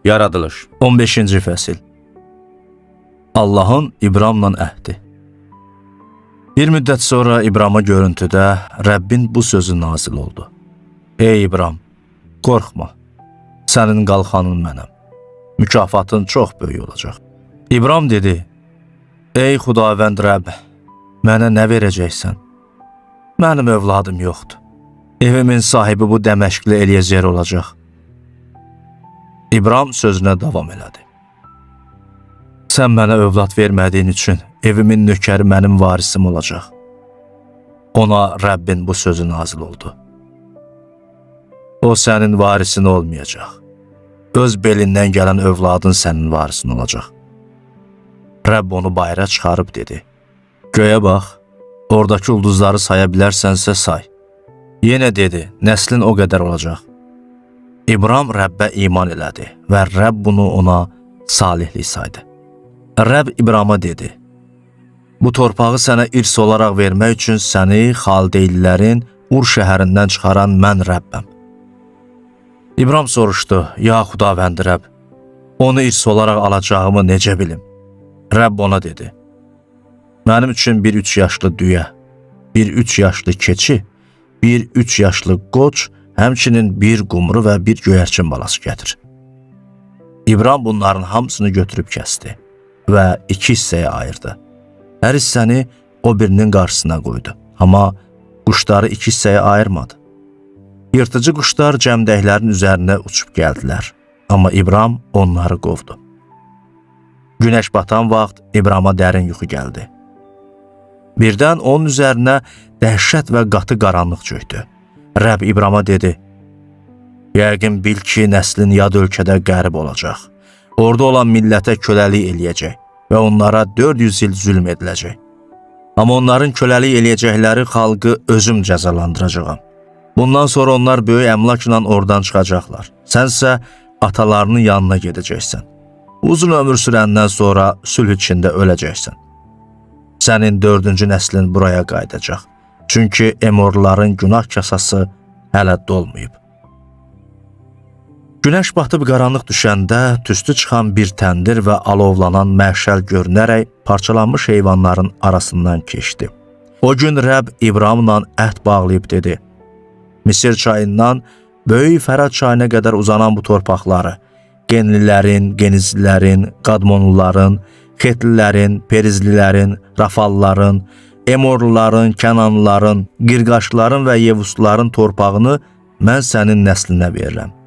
Yaradılış 15-ci fəsil. Allahın İbramla əhdi. Bir müddət sonra İbrama görüntüdə Rəbbin bu sözü nazil oldu. Ey İbram, qorxma. Sənin qalxanın mənəm. Mükafatın çox böyük olacaq. İbram dedi: Ey Xudavənd Rəbb, mənə nə verəcəksən? Mənim övladım yoxdur. Evimin sahibi bu Dəməşqli Eliezer olacaq. İbram sözünə davam elədi. Sən mənə övlad vermədiyin üçün evimin nökəri mənim varisim olacaq. Ona Rəbbin bu sözü nazil oldu. O sənin varisin olmayacaq. Öz belindən gələn övladın sənin varisin olacaq. Rəbb onu bayıra çıxarıb dedi: Göyə bax, oradakı ulduzları saya bilərsənsə say. Yenə dedi, nəslin o qədər olacaq. İbram Rəbbə iman elədi və Rəbb bunu ona salihlik saydı. Rəbb İbrama dedi: Bu torpağı sənə irs olaraq vermək üçün səni Xaldeylilərin Ur şəhərindən çıxaran mən Rəbbəm. İbram soruşdu: Ya Xudavənd Rəbb, onu irs olaraq alacağımı necə bilim? Rəbb ona dedi: Mənim üçün bir 3 yaşlı düyə, bir 3 yaşlı keçi, bir 3 yaşlı qoç, həmçinin bir qumru və bir göyərçin balası gətir. İbram bunların hamısını götürüb kəsdi və 2 hissəyə ayırdı. Hər hissəni o birinin qarşısına qoydu. Amma quşları 2 hissəyə ayırmadı. Yırtıcı quşlar cəmdəklərin üzərinə uçub gəldilər. Amma İbram onları qovdu. Günəş batan vaxt İbrama dərin yuxu gəldi. Birdən onun üzərinə dəhşət və qatı qaranlıq çökdü. Rəbb İbrama dedi: Yəqin bil ki, nəslin yad ölkədə qərib olacaq. Orada olan millətə köləlik eləyəcək və onlara 400 il zülm ediləcək. Amma onların köləlik eləyəcəkləri xalqı özüm cəzalandıracağam. Bundan sonra onlar böyük əmlakla oradan çıxacaqlar. Sənsə atalarının yanına gedəcəksən. Uzun ömür sürəndən sonra sülh içində öləcəksən. Sənin 4-cü nəslin buraya qayıdacaq. Çünki Emorların günah kasası hələ dolmayıb. Günəş batıb qaranlıq düşəndə tüstü çıxan bir təndir və alovlanan məşəl görünərək parçalanmış heyvanların arasından keçdi. O gün Rəbb İbramla əhd bağlayıb dedi: Misir çayından Böyük Fərat çayına qədər uzanan bu torpaqları Genlilərin, Genizlilərin, Qadmonluların, Xetlilərin, Perizlilərin, Rafalların, Emorluların, Kənanlıların, Girqaşların və Yevusluların torpağını mən sənin nəslinə verirəm.